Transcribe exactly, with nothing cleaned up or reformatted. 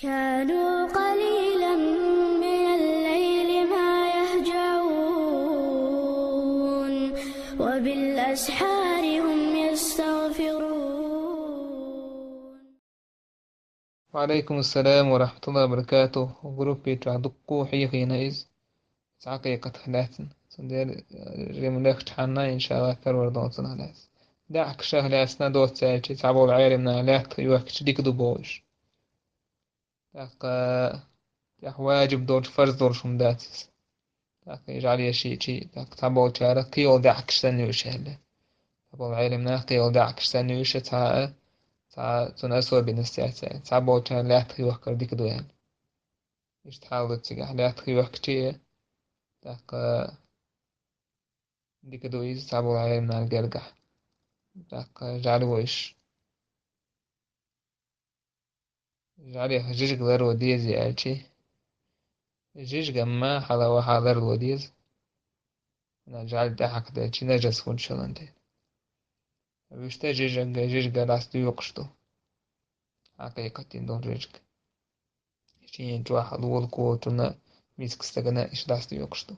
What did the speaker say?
كانوا قليلا من الليل ما يهجعون، وبالأسحار هم يستغفرون. وعليكم السلام ورحمة الله وبركاته. Группа чу дуккха хьехийна из. Цхьа хьекхат хилаьцна. Цундела, э, жима легча хьанна, иншаллах, карор дон цунах лаьцна. ДаьӀахкашах лаьцна доцца аьлча, цхьаболу Ӏелам наха лаьтта йохкича дика ду бохуш. ТӀаккха тӀехь важиб долчу, фарз долуш хӀума дац иза. ТӀаккха и жӀаьлеш йичи, тӀаккха цхьаболчара кхийолу даьӀахкаш санна ю уьш аьлла. Цхьаболу Ӏелам наха кхийолу даьӀахкаш санна ю уьш, цхьа а, цхьа а цунна особенность яц аьлла. Цхьаболчара лаьтта йохкар дика ду аьлла. Иштта хьал ду цигахь, лаьтта йохкичи, тӀаккха дика ду иза цхьаболу Ӏелам наха гергахь. ТӀаккха жӀаьла ву уьш. ЖӀаьлех жижиг ларло деза аьлчи, жижигам ма хьала вахьа ларло деза. ХӀунда жӀаьла тӀехьакхаделчи нажас хӀунда шалан дела. Вуьшта жижиг, жижиг ласта йоккхуш ду. Хьакхайкхийтина долу жижиг. Шен чохь лолакочунна, миска стагана иштта ласта йоккхуш ду.